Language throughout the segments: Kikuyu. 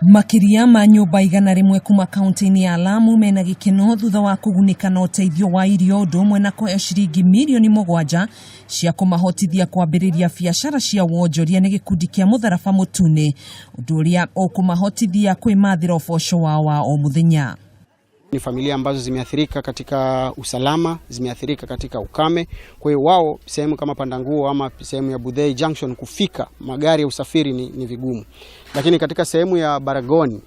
Makĩria ma nyũmba 100 kuma kaunti-inĩ ya Lamu mena gĩkeno thutha wa kũgunĩka na ũteithio wa irio ũndũ ũmwe na kũheo ciringi mirioni 7 cia kũmahotithia kwambĩrĩria biacara cia wonjoria nĩ gĩkundi kĩa Mũtharaba Mũtune, ũndũ ũrĩa ũkũmahotithia kwĩmathĩra ũboco wao wa o mũthenya. Ni familia ambazo zimeathirika katika usalama, zimeathirika katika ukame. Kwa hiyo wao sehemu kama Pandanguo ama sehemu ya Budhei Junction kufika magari ya usafiri ni vigumu, lakini katika sehemu ya Baragoni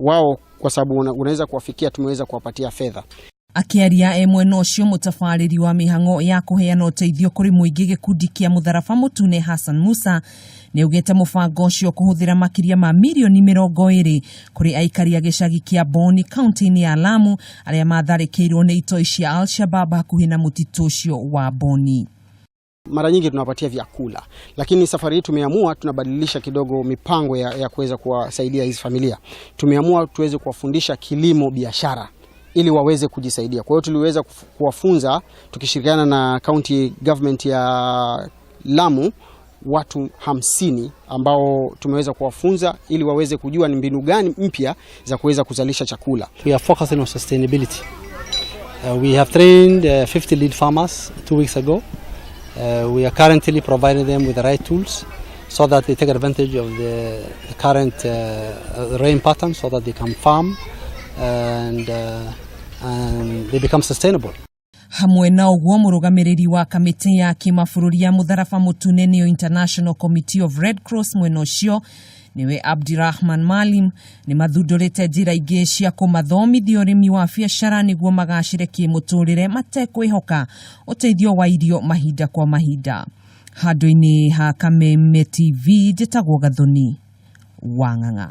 wao kwa sababu unaweza kuwafikia, tumeweza kuwapatia fedha. Akĩaria e mwena ũcio, mũtabarĩri wa mĩhang'o ya kũheana ũteithio kũrĩ mũingĩ gĩkundi kĩa Mũtharaba Mũtune Hassan Musa nĩ augĩte mũbango ũcio kũhũthĩra makĩria ma mirioni 20 kũrĩ aikari a gĩcagi kĩa Boni kaunti-inĩ ya Lamu arĩa matharĩkĩirwo nĩ itoi cia Al-Shabab hakuhĩ na mũtitũ ũcio wa Boni. Mara nyingi tunawapatia vyakula, lakini safari hii tumeamua tunabadilisha kidogo mipango ya kuweza kuwasaidia hizi familia. Tumeamua tuweze kuwafundisha kilimo biashara ili waweze kujisaidia. Kwa hiyo tuliweza kuwafunza tukishirikiana na county government ya Lamu watu 50 ambao tumeweza kuwafunza ili waweze kujua ni mbinu gani mpya za kuweza kuzalisha chakula. We are focusing on sustainability. We have trained 50 lead farmers 2 weeks ago. We are currently providing them with the right tools so that they take advantage of the current rain pattern so that they can farm and they become sustainable. Hamwe na ũguo, mũrũgamĩrĩri wa kamĩtĩ ya kĩmabũrũri ya Mũtharaba Mũtune nĩyo International Committee of Red Cross mwena ũcio nĩwe Abdirahman Malim nĩ mathundũrĩte njĩra ingĩ cia kũmathomithia ũrĩmi wa biacara nĩguo magacĩre kĩmũtũrĩre matekwĩhoka ũteithio wa irio mahinda kwa mahinda. Handũ-inĩ ha Kameme TV, njĩtagwo Gathoni wa Ng'ang'a.